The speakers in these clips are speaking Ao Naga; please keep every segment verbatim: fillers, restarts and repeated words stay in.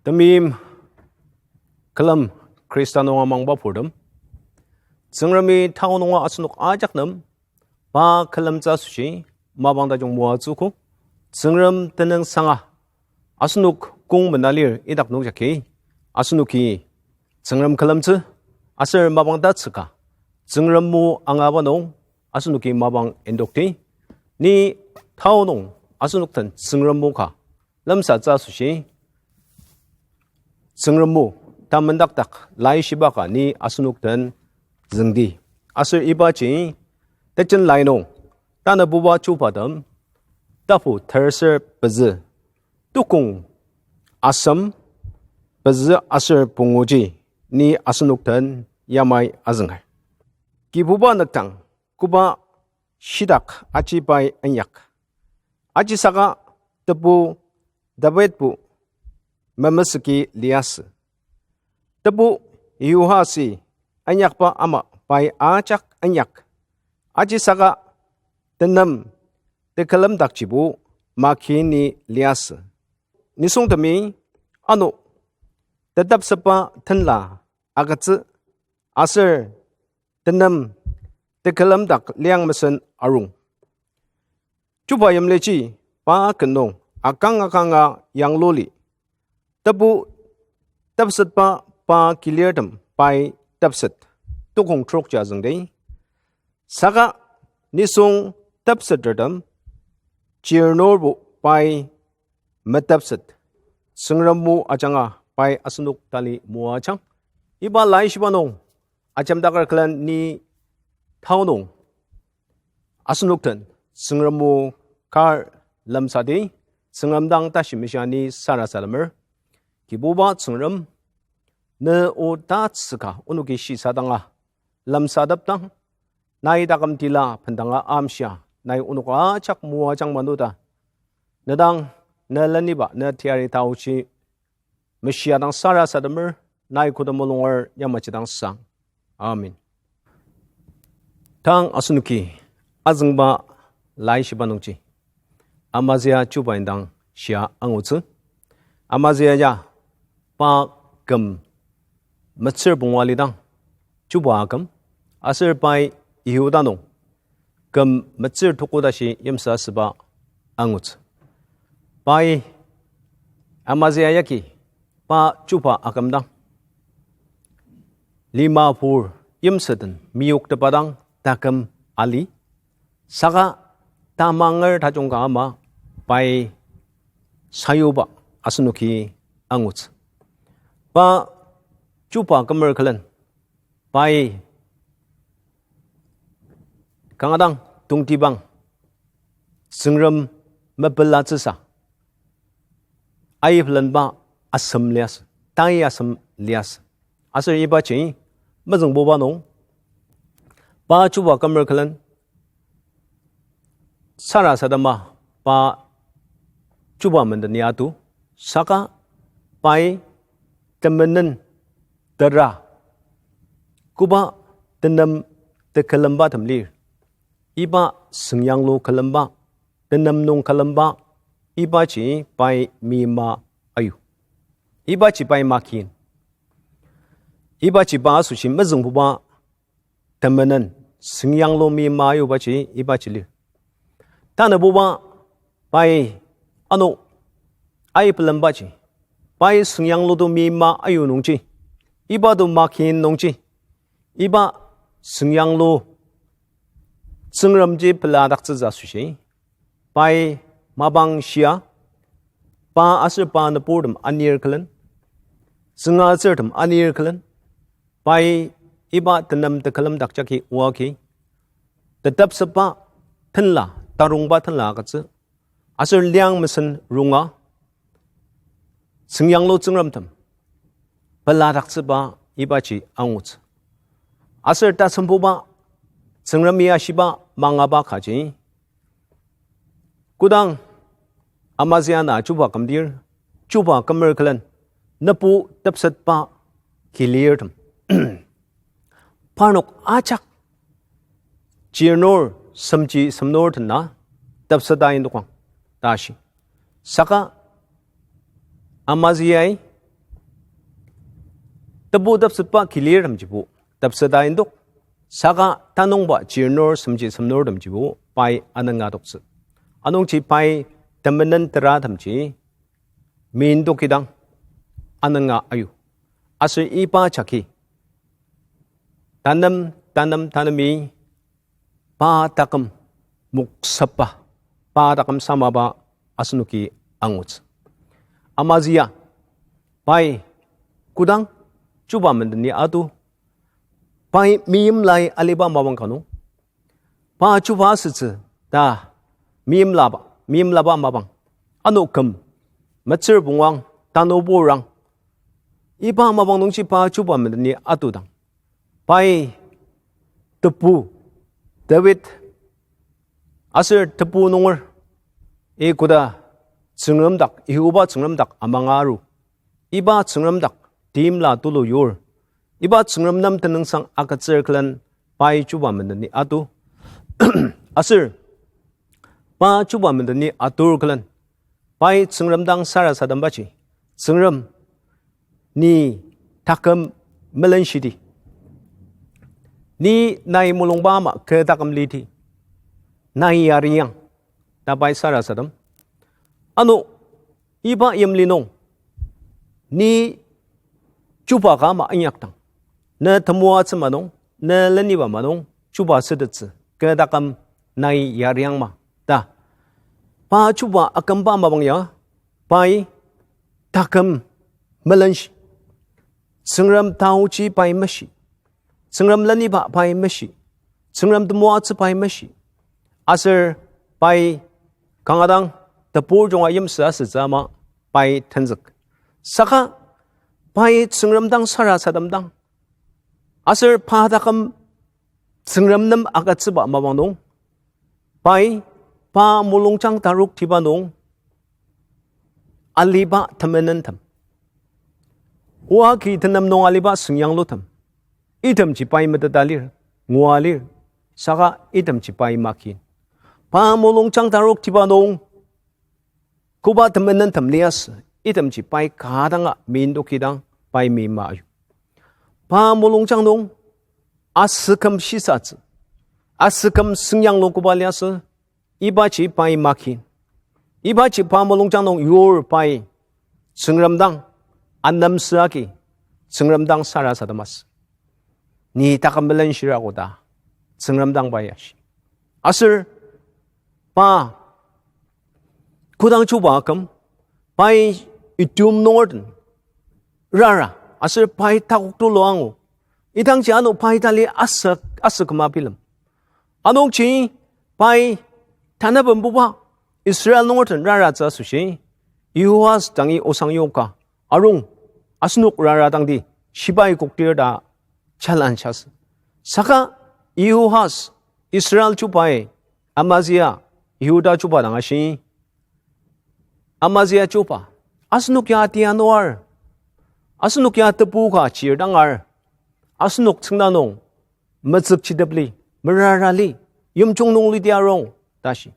Temeim külem Khrista nunga mangbapurtem, Tsüngremi tao nunga asenok ajak nem pa külemtsü asoshi mapang tajung moatsüogo. Tsüngrem tenüngsanga asenok kong mena lir idak nungjagi asenoki Tsüngrem külemtsü aser mapang tatsüka Tsüngrem o angaba nung asenoki mapang indokti. Ni tao nung asenok den Tsüngrem o ka lemsatsü asoshi Tsüngrem o tamendakdak laishiba ka ni asenok den züngdi. Aser ibaji tejen lai nung tanabuba chubatem tapu terser pezü, tukong asem, pezü aser punguji ni asenok den yamai azünger. Kibuba nükdang koba shitak aji pai inyak. Ajisaka tebu Davidbo memesüki liasü. Tebu Jehoasi inyakba ama pai ajak inyak. Ajisaka tenem tekülemdakjibo makini liasü. Nisungtemi ano tetepsetba tenla agütsü aser tenem tekülemdak liang mesen arung. Chuba yimliji pa ken nung akang akanga yangluli. Tebu tepsetba pa kilirtem pai tepset, tukong trokji azüngdi. Saka nisung tepsetertem chirnurbo pai metepset, Tsüngrem o ajanga pai asenok tali moajang. Iba laishiba nung ajemdaker külen ni tao nung asenok den Tsüngrem o kar lemsadi, Tsüngrem dang tashi meshia ni sarasademer. Kibuba Tsüngrem, ne o tatsüka onoki shisadanga lemsadepdang, nai taküm tila bendanga amshia, nai onok ajak moajang manu ta, ne dang, ne leniba ne teyari taochi meshia dang sarasademer, nai koda mulunger yamaji dang sang. Amen. Tang asenoki azüngba laishiba nungji Amazia chuba indang shia angutsü. Amazia ya pa küm metsür pungu alidang chuba aküm, aser pai Yihuda nung küm metsür tuku tashi yimsü asüba angutsü. Pai Amazia yagi pa chuba akümdang lima pur yimsü den meyoktepa dang taküm ali, saka tamanger tajung ka ama pai sayuba asenoki angutsü. Pa chuba kümer külen pai kanga dang tongtibang Tsüngrem mepelatsüsa aipelenba asem liasü, tai asem liasü. Aser ibaji mezüngbuba nung pa chuba kümer külen sarasadema pa chuba menden ya atu, saka pai temenen tera koba tenem tekülembatem lir. Iba süngyanglu külemba, tenem nung külemba, ibaji pai meima ayu. Ibaji pai makin. Ibaji pa asoshi mezüngbuba temenen süngyanglu meima ayubaji ibaji lir. Tanabuba pai ano aipelembaji, pai süngyanglu to meima ayu nungji, iba to makin nungji, iba süngyanglu Tsüngremji peladaktsütsü asoshi pai mapang shia, pa aser pa nüburtem anir külen, tsüngatsürtem anir külen, pai iba tenem tekülemdak jagi oa agi, tetepsetba tenla, tarongba tenla agütsü, aser liang mesen ronga, süngyanglu tsüngremtem peladaktsüba ibaji angutsü. Aser tasembuba Tsüngremi ashiba mangaba kaji, kodang Amazia na chuba kümdir, chuba kümer külen, nübu tepsetba kilirtem parnok ajak chirnur semji semnur tena tepseta indokang ta shi. Saka Amaziai tebu tepsetba kilirtemjibo tepseta indok. Saka tanungba chirnur semji semnurtemjibo pai anenga adoktsü. Anungji pai temenen teratemji mindokidang anenga ayu. Aser iba jagi tanem, tanem, tanemi pa taküm moksaba, pa taküm samaba asenoki angutsü. Amazia, pai kodang chuba mendeni atu, pai meimlai aliba mapang ka nung, pa chuba asütsü ta meimlaba, meimlaba mapang. Ano küm, metsür punguang, tanü purang. Iba mapang nungji pa chuba mendeni atudang, pai tebu David aser tebu nunger, i koda Tsüngrem dak, Yihoba Tsüngrem dak amanga aru. Iba Tsüngrem dak timla tulu yur. Iba Tsüngrem nem tenüngsang agütsür külen pai chuba mendeni atu. Aser pa chuba mendeni atur külen, pai Tsüngrem dang sarasadembaji, Tsüngrem, ni taküm melenshidi. Ni nai mulungba ama kü taküm lidi. Nai yariang, ta pai sarasadem. Ano iba yimli nung, ni chuba ka ama inyakdang, ne temoatsü ma nung, ne leniba ma nung chuba sütettsü, kü taküm nai yariang ma ta. Pa chuba akümba mapang ya, pai taküm melenshi. Tsüngrem taoji pai meshi. Tsüngrem leniba pai meshi. Tsüngrem temoatsü pai meshi. Aser pai kanga dang tebur junga yimsü asütsü ama pai tenzük. Saka pai Tsüngrem dang sarasademdang, aser pa taküm Tsüngrem nem agütsüba mapang nung, pai pa mulungjang taruktiba nung aliba temenentem, oa ki tenem nung aliba süngyanglutem, itemji pai meteta lir, ngua lir, saka itemji pai maki. Pa mulungjang taruktiba nung koba temenentem liasü, itemji pai ka danga mindokidang pai mima ayu. Pa mulungjang nung asüküm shisatsü, asüküm süngyanglu koba liasü, ibaji pai maki. Ibaji pa mulungjang nung yur pai Tsüngrem dang anemsü agi Tsüngrem dang sarasademasü. Ni taküm melenshira koda Tsüngrem dang pai ashi. Aser pa kodang chuba aküm, pai Edom nungerten rara, aser pai takok tulu angu. Idangji ano pai tali asü, asü küma bilem. Anungji pai tanabenbuba Israel nungerten raratsü asoshi, Jehoas dangi osang yoka, arung, asenok rara dangdi shibai koktir ta challenge asü. Saka Jehoas, Israel chubai, Amazia, Yihuda chuba dang ashi, Amazia chuba, asenok ya tia nuar, asenok ya tebu ka chir dangar, asenok tsüngda nung metsükchitepli, merarali, yimjung nung liti arung, ta shi.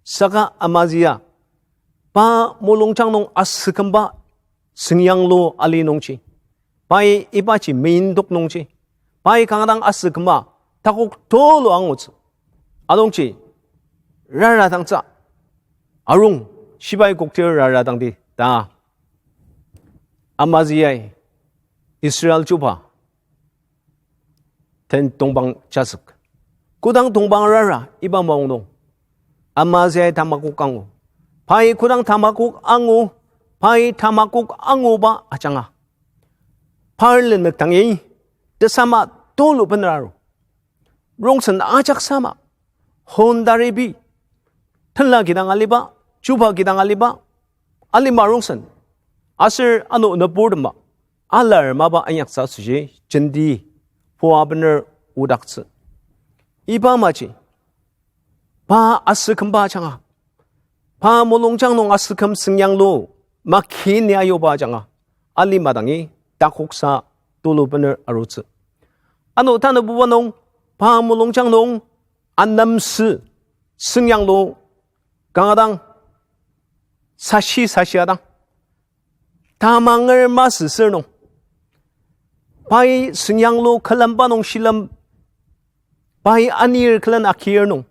Saka Amazia, pa mulungjang nung asükümba süngyanglu ali nungji, pai ibaji mindok nungji, pai kanga dang asükümba takok tulu angutsü. Anungji rara dangtsü, arung, shibai koktir rara dangdi ta Amaziai Israel chuba den tongpang jazük. Kodang tongpang rara iba maong nung, Amaziai tamakok angu. Pai kodang tamakok angu, pai tamakok anguba ajanga, par lenük dangi tesama tulu bener aru. Rongsen ajak sama, hon taribi, tenla kidang aliba, chuba kidang aliba, alima rongsen, aser ano nüburtema alar mapa inyaktsü asoshi jenti pua bener odaktsü. Iba amaji pa asükümba ajanga, pa mulungjang nung asüküm süngyanglu makini ayuba ajanga, alima dangi takoksa tulu bener arutsü. Ano tanabuba nung, pa mulungjang nung anemsü süngyanglu kanga dang sashi sashi adang, tamanger masüsür nung, Pai süngyanglu külemba nung shilem, pai anir külen akir nung,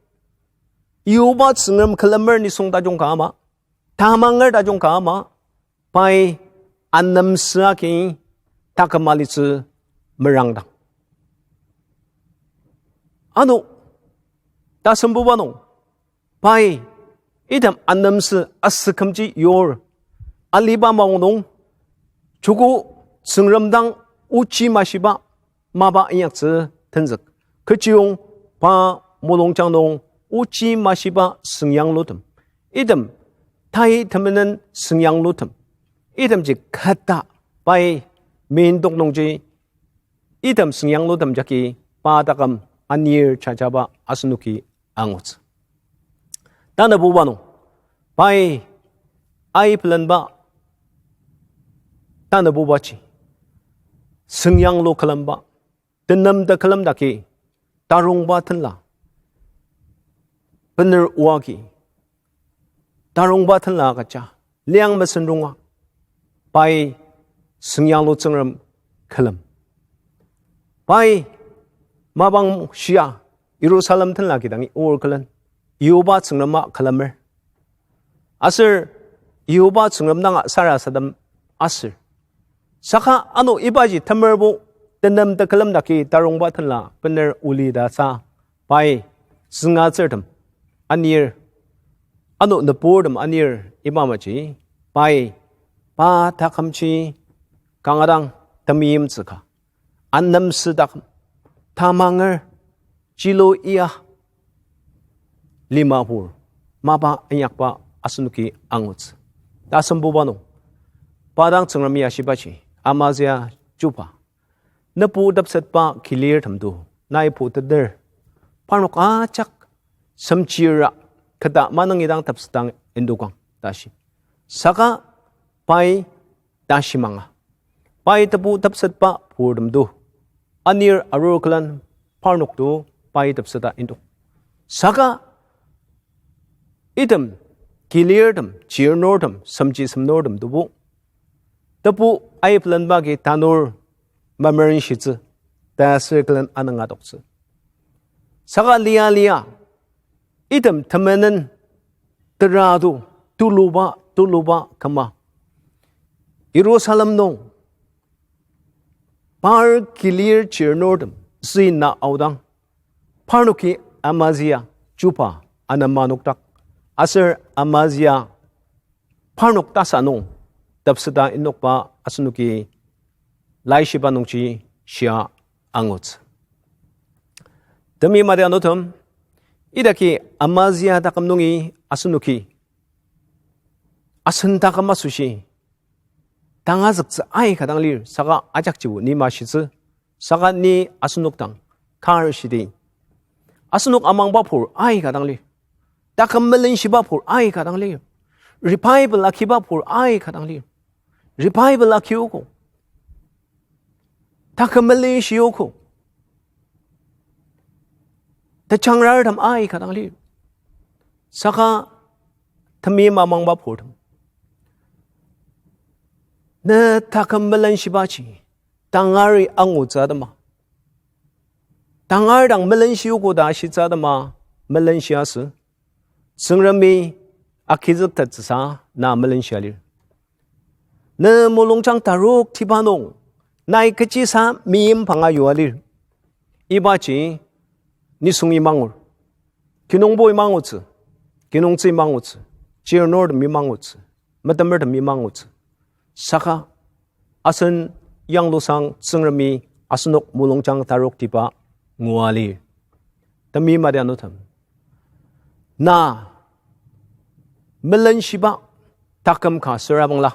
Yihoba Tsüngrem külemer nisung tajung ka ama, tamanger tajung ka ama, pai anemsü agi taküm alitsü merangdang. Ano, tasembuba nung, pai item anemsü asükümji yur aliba maong nung, joko Tsüngrem dang ochi mashiba mapa inyaktsü tenzük. Kechiyong pa mulungjang nung ochi mashiba süngyanglutem, item tai temenen süngyanglutem, itemji kata pai mindok nungji item süngyanglutem jagi pa taküm anir jajaba asenoki angutsü. Tanabuba nung, pai aipelenba tanabubaji, süngyanglu külemba, tenem tekülem daki, tarongba tenla, bener oagi, tarongba tenla agüja, liang mesen ronga, pai süngyanglu Tsüngrem külem. Pai mapang shia, Jerusalem tenla kidangi oar külen, Yihoba Tsüngrema külemer. Aser Yihoba Tsüngrem danga sarasadem asür. Saka ano ibaji temerbo tenem tekülem daki tarongba tenla bener oli ta sa pai züngatsürtem anir, ano nüburtem anir iba maji, pai pa takümji kanga dang temeimtsü ka, anemsü taküm, tamanger, chilo iya limapur mapa inyakba asenoki angutsü. Tasembuba nung, pa dang Tsüngremi ashibaji, Amazia chuba, nübu tepsetba kilirtemdo, nai puteter, parnok ajak semchira keta manengi dang tepsetang indokang ta shi. Saka pai tashi manga, pai tebu tepsetba purtemdo anir arur külen parnokdo pai tepseta indok. Saka item kilirtem, chirnurtem, semchi semnurtem tebu, tebu aipelenba agi tanur memerenshitsü, ta sür külen anenga adoktsü. Saka lia lia, item temenen terado, tuluba, tuluba küma, Jerusalem nung par kilir chirnurtem züna aodang, parnoki Amazia chuba anema nokdak, aser Amazia parnok tasa nung tepseta inokba asenoki laishiba nungji shia angutsü. Temi madi anutem, idaki Amazia taküm nungi asenoki asen taküm asoshi tangazüktsü aika dang lir, saka ajakjibo ni mashitsü, saka ni asenok dang kar shidi. Asenok amangba pur aika dang lir. Taküm melenshiba pur aika dang lir. Revival akiba pur aika dang lir. Revival akiogo. Taküm melishiogo. Tejangrartem aika dang lir. Saka temeim amangba purtem, ne taküm melenshibaji tangari angutsü atema, tangar dang melenshiogo ta ashitsü atema melenshiasü, Tsüngremi agizüktettsüsa na melenshia lir. Ne mulungjang tarok tiba nung nai kechisa meim panga yua lir. Ibaji nisungi mangur. Kinungpoi mangutsü, kinungtsü mangutsü, chirnurtemi mangutsü, metemertemi mangutsü. Saka asen yanglusang Tsüngremi asenok mulungjang tarok tiba ngua lir. Temi madi anutem, na melenshiba taküm ka süra bangla,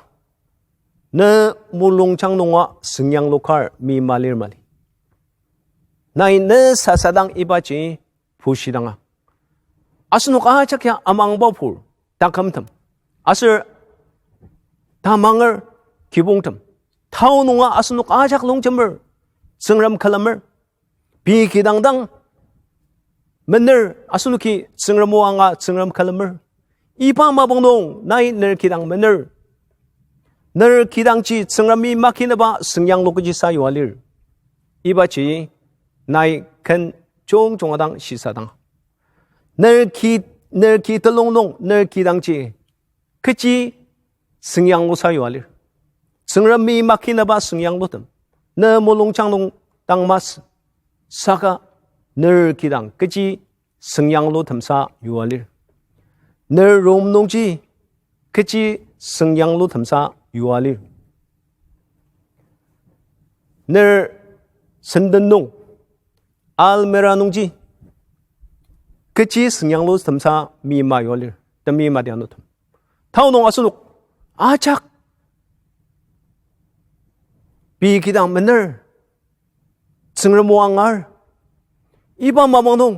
ne mulungjang nunga süngyanglu kar meima lir mali. Nai ne sasadang ibaji pushidanga, asenok ajak ya amangba pur takümtem, aser tamanger kibongtem, tao nunga asenok ajak longjemer Tsüngrem külemer, pei kidang dang mener asenoki Tsüngrem o anga Tsüngrem külemer. Iba mapang nung nai ner kidang mener, ner kidangji Tsüngremi makinaba süngyanglu kechisa yua lir. Ibaji nai ken jungjunga dang shisadang. Ner ki, ner ki telung nung, ner kidangji kechi sengyanglusa yua lir. Tsüngremi makinaba sengyanglutem ne mulungjang nung dang masü. Saka ner kidang kechi sengyanglutemsa yua lir. Ner room nungji kechi sengyanglutemsa yua lir. Ner senden nung, almirah nungji kechi sengyanglutemsa mima yua lir, temeim adianutem. Tao nung asenok ajak pei kidang mener, Tsüngrem o angar, iba mapang nung,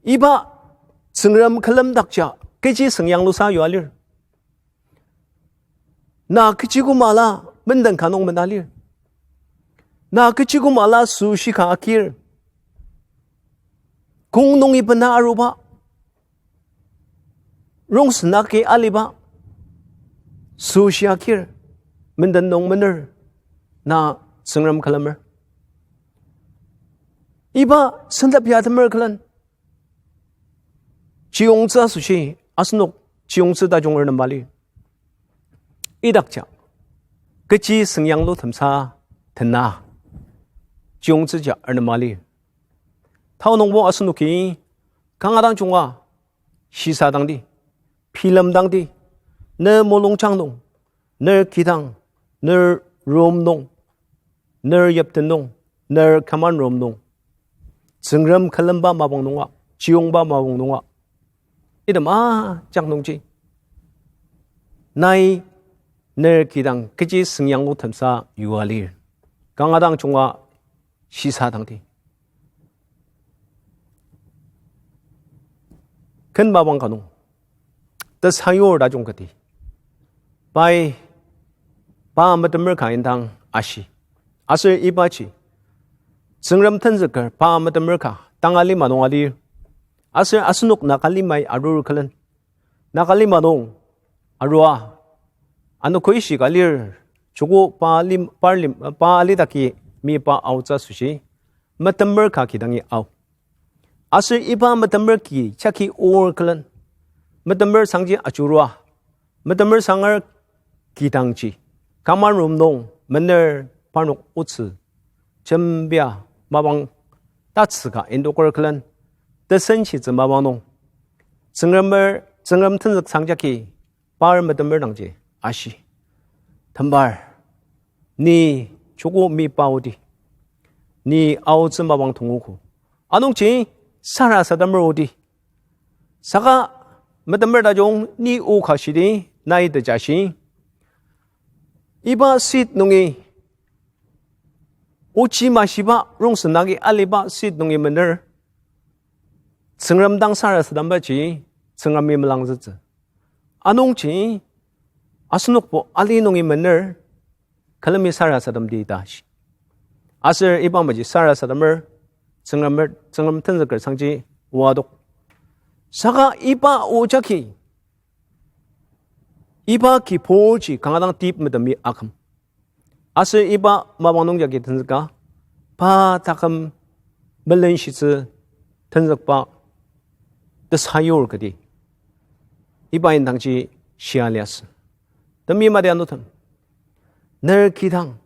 iba Tsüngrem külemdakja kechi sengyanglusa yua lir. Na kechi koma la menden ka nung mena lir. Na kechi koma la süshi ka akir. Kong nungi bena aruba, rongsen agi aliba, süshi akir, menden nung mener, na Tsüngrem külemer. Iba sentep ya temer külen chiyongtsü asoshi asenok chiyongtsü tajung ernem mali. Idakja kechi sengyanglutemsa tena chiyongtsüja ernem mali. Tao nungbo asenoki kanga dang junga shisadangdi, bilemdangdi, ne mulungjang nung, ner kidang, ner room nung, ner yipten nung, ner common room nung, Tsüngrem külemba mapang nunga, chiyongba mapang nunga, item ajak nungji nai ner kidang kechi sengyanglutemsa yua lir. Kanga dang junga shisadangdi. Ken mapang ka nung tesayur tajung kati, pai pa metemer ka indang ashi. Aser ibaji Tsüngrem tenzüker pa metemer ka tanga lima nung alir. Aser asenok Naga limai arur külen, Naga lima nung arua, anogo ishi ka lir, joko pa lim-, par lim-, pa alidaki mipa aotsü asoshi metemer ka kidangi ao. Aser iba metemer ki jagi oer külen, metemer sangji ajurua, metemer sanger kidangji common room nung mener, parnok otsü jembia mapang tatsüka indoker külen, tesenshitsü mapang nung Tsüngremer, Tsüngrem tenzük sang jagi par metemer dangji ashi, Tembar, ni joko mipa odi, ni aotsü mapang tongogo. Anungji sarasademer odi. Saka metemer tajung ni o ka shidi nai tejashi. Iba seat nungi, ochi mashiba rongsen agi aliba seat nungi mener, Tsüngrem dang sarasadembaji Tsüngremi melangzütsü. Anungji asenokbo ali nungi mener, külemi sarasademdi ta shi. Aser iba maji sarasademer, Tsüngremer, Tsüngrem tenzüker sangji oadok. Saka iba o jagi, iba kiburji kanga dang tip metemi aküm. Aser iba mapang nung jagi tenzüka, pa taküm melenshitsü tenzükba tesayur kati, iba indangji shia liasü. Temeim adianutem, ner kidang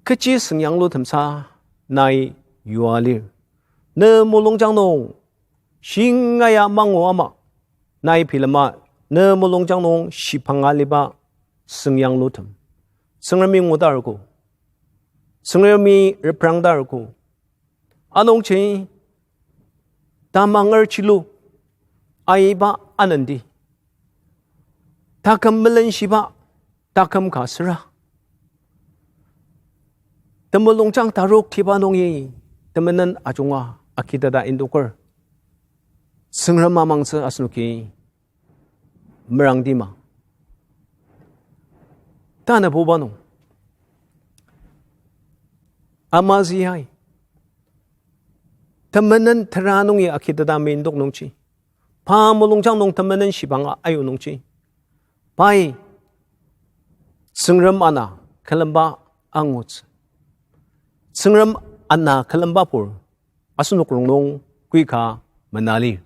kechi sengyanglutemsa nai yua lir. Ne mulungjang nung shingaia mangu ama, nai bilema, ne mulungjang nung shibanga aliba sengyanglutem, Tsüngremi ngudargo, Tsüngremi reprangdargo. Anungji tamanger chilu aiba anendi, taküm melenshiba taküm ka süra, temulungjang tarok tiba nungi temenen ajunga agiteta indoker Tsüngrem amangtsü asenoki merangdi ma? Tanabuba nung Amazia-i temenen tera nungi agiteta mindok nungji, pa mulungjang nung temenen shibanga ayu nungji, pai Tsüngrem ana külemba angutsü. Tsüngrem ana külemba pur, asenok rongnung koika mena lir.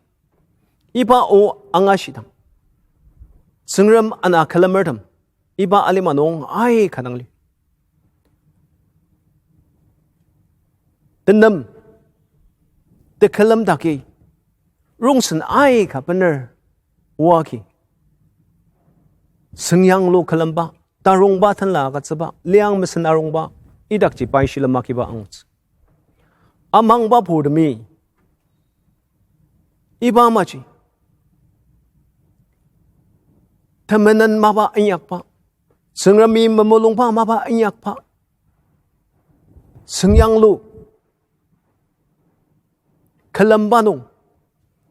Iba o angashidang, Tsüngrem ana külemertem, iba alima nung aika dang lir. Tenem, tekülem daki, rongsen aika bener oa agi, süngyanglu külemba, tarongba tenla agütsüba, liang mesen arongba, idakji pai shilem akiba angutsü. Amangba purtemi, iba amaji temenen mapa inyakba, Tsüngremi memulungba mapa inyakba, süngyanglu külemba nung,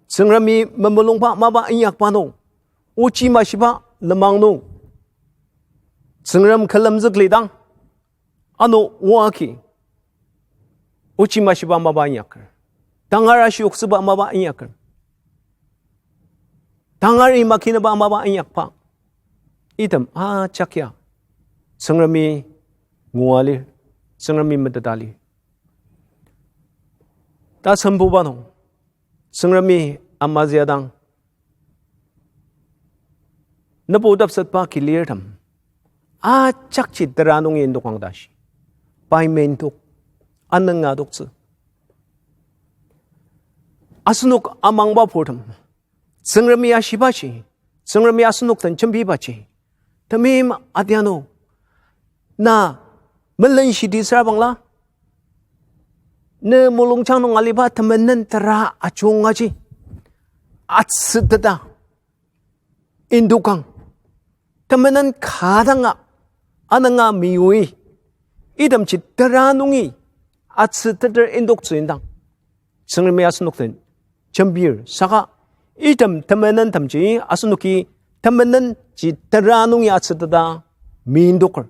Tsüngremi memulungba mapa inyakba nung, ochi mashiba lenmang nung, Tsüngrem külemzük lidang, ano oa agi, ochi mashiba mapa inyaker, tangar ashiyoktsüba mapa inyaker, tangari makinaba mapa inyakba, item ajak ya Tsüngremi ngua lir, Tsüngremi meteta lir. Tasembuba nung, Tsüngremi amazüadang, nübu tepsetba kilirtem ajakji tera nungi indokang ta shi, pai mendok, anenga adoktsü. Asenok amangba purtem, Tsüngremi ashibaji, Tsüngremi asenok den jembibaji, temeim adianu, na melenshidi süra bangla, ne mulungjang nung aliba temenen tera ajungaji atsüteta indokang. Temenen kadanga anenga meyui, itemji tera nungi atsüteter indoktsü indang, Tsüngremi asenok den jembir saka, item temenentemji asenoki temenenji tera nungi atsüteta mindoker.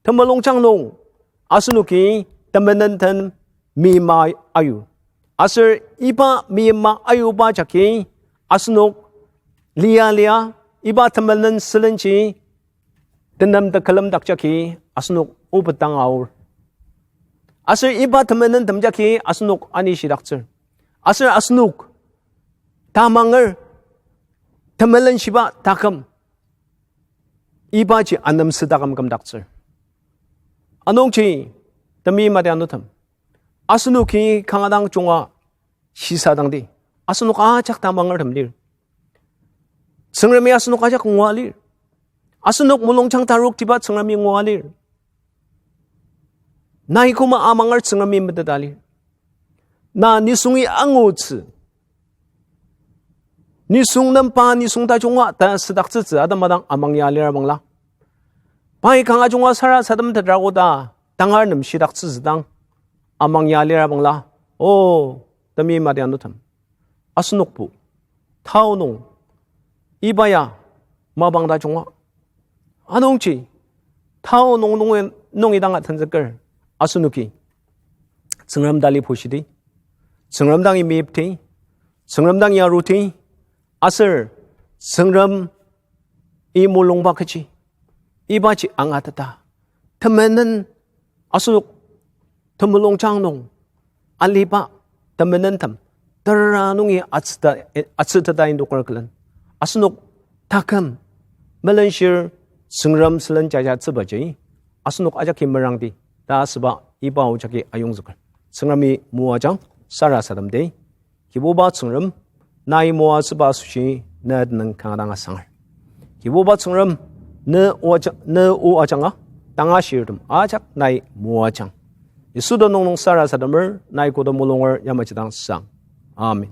Temulungjang nung asenoki temenen den mima ayu. Aser iba mima ayuba jagi asenok lia lia iba temenen sülenji tenem tekülem dak jagi asenok obetang aor. Aser iba temenentem jagi asenok anishidaktsür. Aser asenok tamanger temelenshiba taküm ibaji anemsü taküm kümdaktsür. Anungji, temeim adianutem, asenoki kanga dang junga shisadangdi, asenok ajak tamangertem lir. Tsüngremi asenok ajak ngua lir. Asenok mulungjang taroktiba Tsüngremi ngua lir. Nai koma amanger Tsüngremi meteta lir. Na nisungi angutsü, nisung nem pa nisung tajunga ta südaktsütsü atema dang amang ya lira bangla, pai kanga junga sarasadem tetra koda tangar nem shidaktsütsü dang amang ya lira bangla, o, temeim adianutem, asenokbo tao nung iba ya mapang tajunga. Anungji, tao nung, nung, nungi dang atenzüker asenoki Tsüngrem tali pushidi, Tsüngrem dangi meyipti, Tsüngrem dangi aruti, aser Tsüngremi mulungba kechi ibaji angateta, temenen, asenok temulungjang nung aliba temenentem tera nungi atsüta, atsüteta indoker külen, asenok taküm melenshir Tsüngrem sülen jajatsübaji asenok ajaki merangdi ta asüba iba o jagi ayongzüker. Tsüngremi moajang, sarasademdi. Kibuba Tsüngrem, nai moatsüba asoshi ne tenüng kanga dang asanger. Kibuba Tsüngrem, ne o aja-, ne o ajanga tangashirtem ajak nai moajang. Yisu tenüng nung sarasademer, nai koda mulunger yamaji dang sang. Amen.